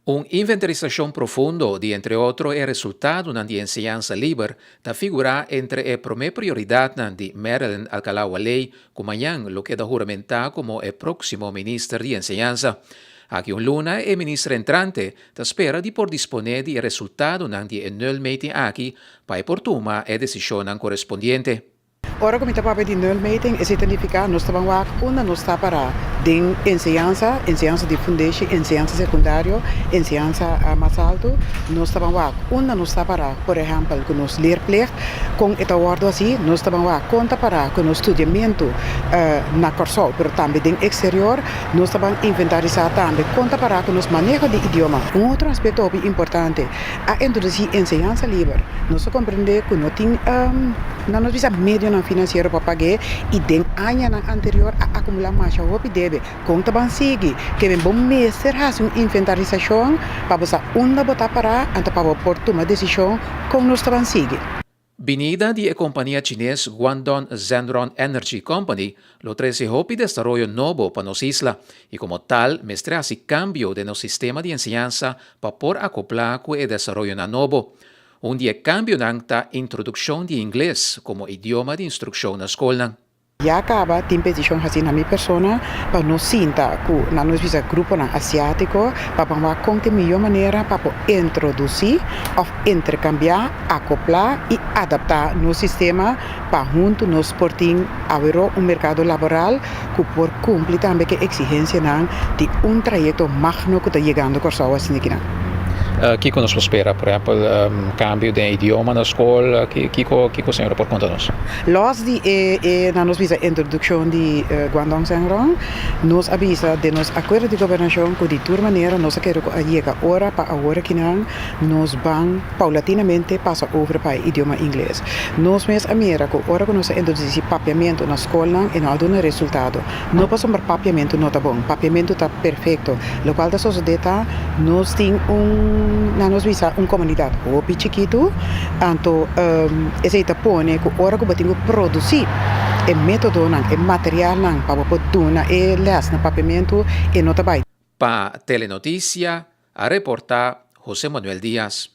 Un inventarisashon profundo di entre otro e resultadonan di enseñansa liber ta figurá entre e promé prioridatnan di Marilyn Alcalá-Wallé ku mañan lo keda huramentá komo e próksimo minister di enseñansa. Aki un luna e minister entrante ta spera di por disponé di e resultadonan di e nulmeting aki pa e por tuma e desishonnan korespondiente. Ora ku mi ta papia di nulmeting, esei ta nifiká nos ta ban wak unda nos ta pará den enseñansa, enseñansa di fundeshi, enseñansa sekundario, enseñansa mas altu. Nos ta ban wak unda nos ta pará, por ehèmpel, ku nos leerplicht, kon e ta wòrdu hasí. Nos ta ban wak kon ta pará ku nos studiamentu na Kòrsou, pero tambe den eksterior. Nos ta ban inventarisá tambe kon ta pará ku nos maneho di idioma. Un otro aspekto hopi importante, a introdusí enseñansa liber. Nos ta komprendé ku no tin. Nan nos bisa medionan finansiero pa pag'é i den añanan anterior a akumulá masha hopi debe. Kon ta ban sigui? Ke men bo mester hasi un inventarisashon pa bo sa unda bo ta pará anto pa bo por tuma desishon kon nos ta ban sigui. Binida di e kompania chines Guangdong Zhenrong Energy Company lo trese hopi desaroyo nobo pa nos isla i komo tal mester hasi kambio den nos sistema di enseñansa pa por akoplá ku e desaroyonan nobo. Un di e kambionan ta introdukshon di ingles komo idioma di instrukshon na skolnan. Ya kaba tin petishon hasi na mi persona pa nos sinta ku na nos bisa gruponan asiátiko pa ban wak kon ta e mihó manera pa por introdusí òf interkambiá, akoplá i adaptá nos sistema pa huntu nos por tin aweró un merkado laboral ku por kumpli tambe ku e eksigensianan di un trayekto magno ku ta yegando Kòrsou asinikinan. Kiko nos por spera? Por ehèmpel, kambio den idioma na skol? Kiko kiko señora por konta nos? Lòs di e e nan nos bisa introdukshon di Guangdong Zhengrong, nos a bisa den nos akuerdo di gobernashon ku di tur manera nos a kere ku a yega ora pa awor akinan nos ban paulatinamente pasa over pa e idioma ingles. Nos mes a mira ku ora ku nos a introdusí papiamentu na skolnan e no a duna resultado. No pasobra papiamentu no ta bon, papiamentu ta perfekto. Lokual ta sosodé ta nos tin un, nan nos bisa un komunidat hopi chikitu, anto esei ta pone ku ora ku bo tin ku produsí e métodonan, e materialnan pa bo por duna e lès na papiamentu e no ta bai. Pa Telenoticia a reporta Jose Manuel Diaz.